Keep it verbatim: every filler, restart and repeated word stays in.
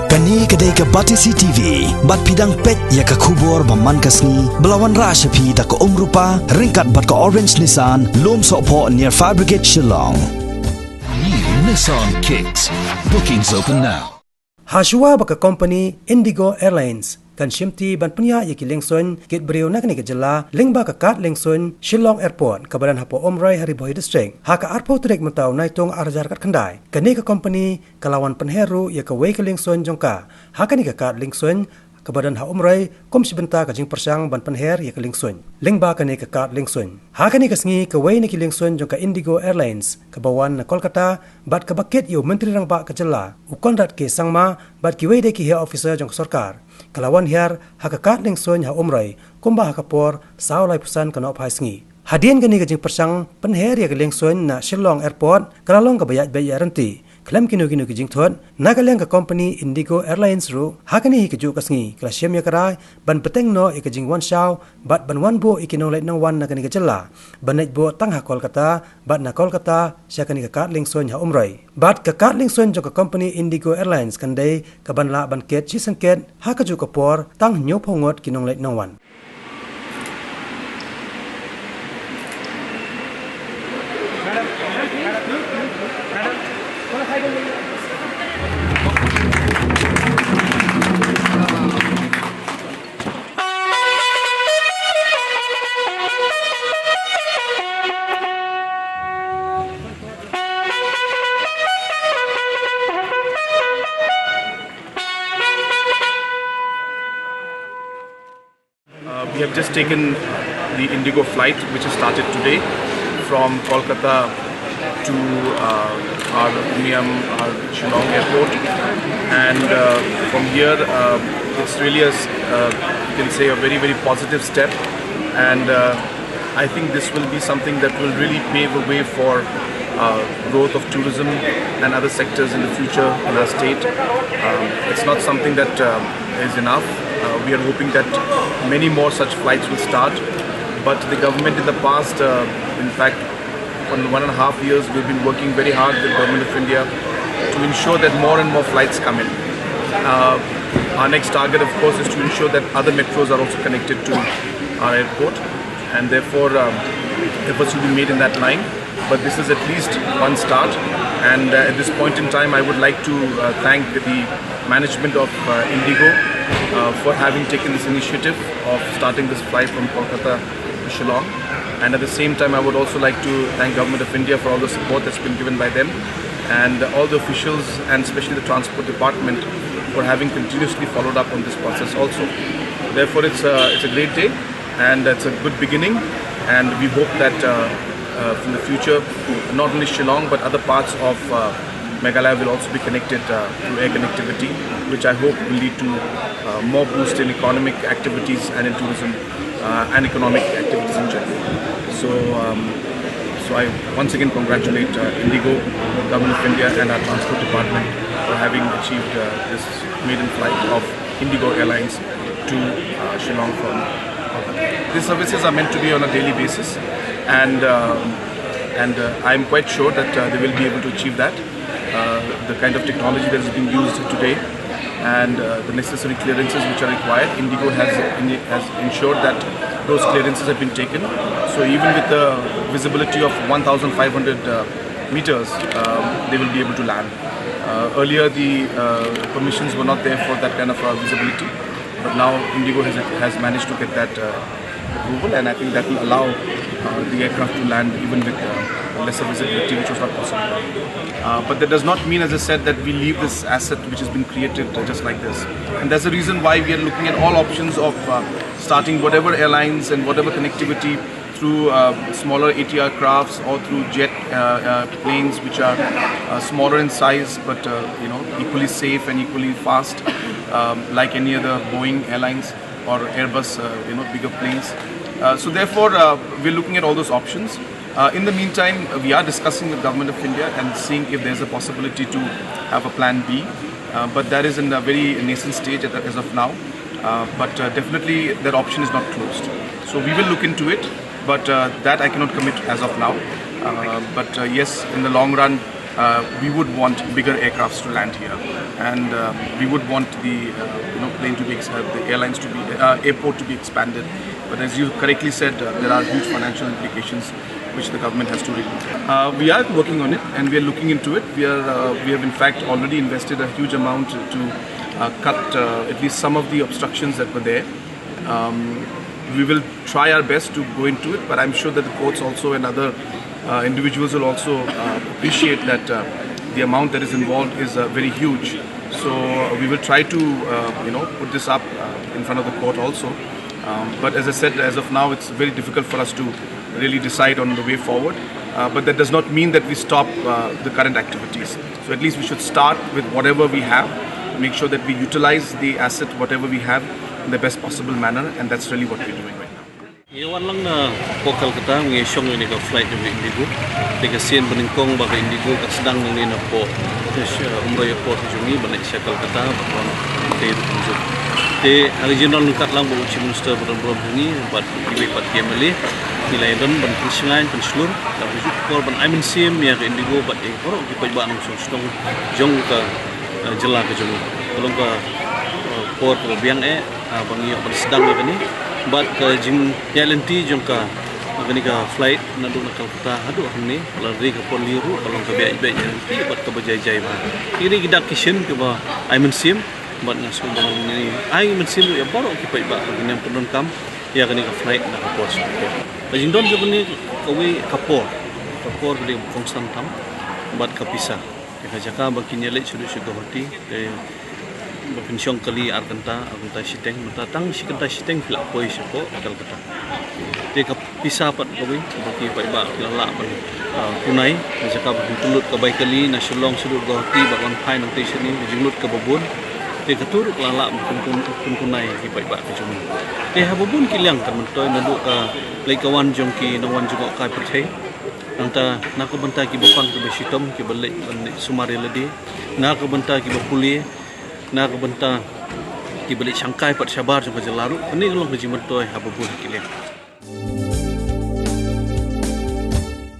Kane ka dei ka Batesi T V, bad phi dang peit ïa ka khubor ba man ka sngi, ba la wanrah sha phi da ka Umrupa, ryngkat bad ka Orange Nissan, Lumsohphoh near Fire Brigade Shillong. New Nissan Kicks. Bookings open now. Hashwa ba ka company Indigo Airlines kan shimti ban pynïaid ïa ki liengsuiñ kit briew na kane ka jylla, lyngba ka kad liengsuiñ Shillong Airport kaba don hapoh Umroi ha Ri Bhoi District, ha ka arphew tarik mynta u Naitung arhajar khatkhyndai. Kane ka company ka la wan pynher ruh ïa kawei ka liengsuiñ jong ka ha kane ka kad liengsuiñ kaba don ha Umroi, kum shi bynta ka jingpyrshang ban pynher ïa ka liengsuiñ lyngba kane ka kad liengsuiñ. Ha kane ka sngi kawei na ki liengsuiñ jong ka Indigo Airlines kaba wan na Kolkata bad kaba kit ïa u Myntri Rangbah ka jylla, u Conrad K Sangma, bad kiwei de ki heh officer jong ka sorkar, ka la wan hiar ha ka kad liengsuiñ ha Umroi kumba ha ka por saw laiphew san ka nohphai sngi. Hadien kane ka jingpyrshang pynher ïa ka liengsuiñ na Shillong Airport, ka la long kaba ïaid beit ïaid ryntih khlem kino kino ki jingthut na ka liang ka company Indigo Airlines ruh. Ha kane hi kajuh ka sngi ka la shim ïa ka rai ban bteng noh ïa ka jingwan shaw bad ban wan buh ïa ki nongleit nongwan na kane ka jylla, ban leit buh tang ha Kolkata bad na Kolkata sha kane ka kad liengsuiñ ha Umroi. Bad ka kad liengsuiñ jong ka company Indigo Airlines kan dei kaban lah ban kit shisien kit ha kajuh ka por tang hynñiewphew ngut ki nongleit nongwan. Uh, we have just taken the Indigo flight, which has started today from Kolkata to uh, our Umiam, our Shillong airport. And uh, from here, uh, it's really, a, s- uh, you can say, a very, very positive step. And uh, I think this will be something that will really pave a way for uh, growth of tourism and other sectors in the future in our state. Um, it's not something that um, is enough. Uh, we are hoping that many more such flights will start. But the government in the past, uh, in fact, for one and a half years, we've been working very hard with the Government of India to ensure that more and more flights come in. Uh, our next target, of course, is to ensure that other metros are also connected to our airport, and therefore um, efforts will be made in that line. But this is at least one start, and uh, at this point in time, I would like to uh, thank the management of uh, Indigo uh, for having taken this initiative of starting this flight from Kolkata to Shillong. And at the same time, I would also like to thank Government of India for all the support that's been given by them, and all the officials, and especially the transport department, for having continuously followed up on this process also. Therefore, it's a, it's a great day, and it's a good beginning, and we hope that uh, uh, in the future, not only Shillong but other parts of uh, Meghalaya will also be connected uh, through air connectivity, which I hope will lead to uh, more boost in economic activities and in tourism uh, and economic activities in general. So, um, so I once again congratulate uh, Indigo, Government of India, and our Transport Department for having achieved uh, this maiden flight of Indigo Airlines to uh, Shillong from Kolkata. These services are meant to be on a daily basis, and um, and uh, I'm quite sure that uh, they will be able to achieve that. Uh, the kind of technology that is being used today and uh, the necessary clearances which are required, Indigo has in, has ensured that those clearances have been taken. So even with the visibility of one thousand five hundred uh, meters, um, they will be able to land. Uh, earlier, the uh, permissions were not there for that kind of uh, visibility, but now Indigo has has managed to get that uh, approval, and I think that will allow uh, the aircraft to land even with uh, lesser visibility, which was not possible. Uh, but that does not mean, as I said, that we leave this asset which has been created uh, just like this. And that's the reason why we are looking at all options of uh, starting whatever airlines and whatever connectivity through uh, smaller A T R crafts or through jet uh, uh, planes, which are uh, smaller in size but uh, you know, equally safe and equally fast, um, like any other Boeing airlines or Airbus, uh, you know, bigger planes. Uh, so therefore, uh, we're looking at all those options. Uh, in the meantime, uh, we are discussing with Government of India and seeing if there's a possibility to have a plan B. Uh, but that is in a very nascent stage at, as of now. Uh, but uh, definitely, that option is not closed. So we will look into it, but uh, that I cannot commit as of now. Uh, but uh, yes, in the long run, Uh, we would want bigger aircrafts to land here, and uh, we would want the uh, you know plane to be ex- uh, the airlines to be uh, airport to be expanded. But as you correctly said, uh, there are huge financial implications which the government has to really look at. Uh, we are working on it, and we are looking into it. We are uh, we have in fact already invested a huge amount to uh, cut uh, at least some of the obstructions that were there. Um, we will try our best to go into it, but I'm sure that the courts also and other uh, individuals will also uh, appreciate that uh, the amount that is involved is uh, very huge. So uh, we will try to uh, you know put this up uh, in front of the court also. Um, but as I said, as of now, it's very difficult for us to really decide on the way forward. Uh, but that does not mean that we stop uh, the current activities. So at least we should start with whatever we have, make sure that we utilize the asset, whatever we have, in the best possible manner, and that's really what we're doing right now. Ngi wan lang na port Kolkata, ngi shong ïa kane ka flight jong ka Indigo. Te ka sien ba nyngkong ba ka Indigo ka sdang nangne na port. Te sha Mumbai Airport jong ngi ban leit sha Kolkata, ba wan te ruh kumjuh. Te ha ka jingdon ryngkat lang bad u Chief Minister ba don burom jong ngi, bad kiwei pat ki M L A, ngi la ïadon ban pynshngaiñ pynshlur, da ka juh ka por ban ai mynsiem ïa ka Indigo bad ïa baroh ki paidbah nongshong shnong jong ka eh, jylla ka jong ngi. Ka long ka eh, por kaba biang eh ah, ba ngi ïoh ban sdang ïa kane. Bad ka jingïaid lynti jong ka kane ka flight naduh na Kolkata haduh hangne, la dei ka por lieh ruh, ka long kaba ïaid beit ïaid lynti bad kaba jai jai bha. Ki dei ki dak ki shin kiba ai mynsiem, bad nga sngew ba ngi ai mynsiem ruh ïa baroh ki paidbah ba kin ïam pyndonkam ïa kane ka flight na ka por sha ka por. Ka jingdon jong kane kawei ka por, ka por ka dei kaba kongsan tam, bad ka pisa. Te ka jaka ba kin ïaleit shaduh sha Guwahati, te ba phin shong kali ar kynta, ar kynta shiteng, mynta tang shi kynta shiteng phi lah poi shapoh Kolkata. Te ka pisa pat kawei ba ki paidbah ki la lah ban ah, tunai, ka jaka ba kin pynlut ka bai kali na Shillong shaduh Guwahati bad wan phai nangtei shane, ka jinglut kaba bun. Te katu ruh ka la lah ban pyn- pyntunai ki paidbah ka jong ngi. Te ha ba bun ki liang kan myntoi, naduh ka leit ka wan jong ki nongwan jngohkai pyrthei. Nangta na ka bynta kiba pang kiba shitom kiba leit ban leit sumar ïa lade, na ka bynta kiba pule, na ka bynta kiba leit shangkai pat shabar jong ka jylla ruh, kane ka long ka jingmyntoi ha ba bun ki liang.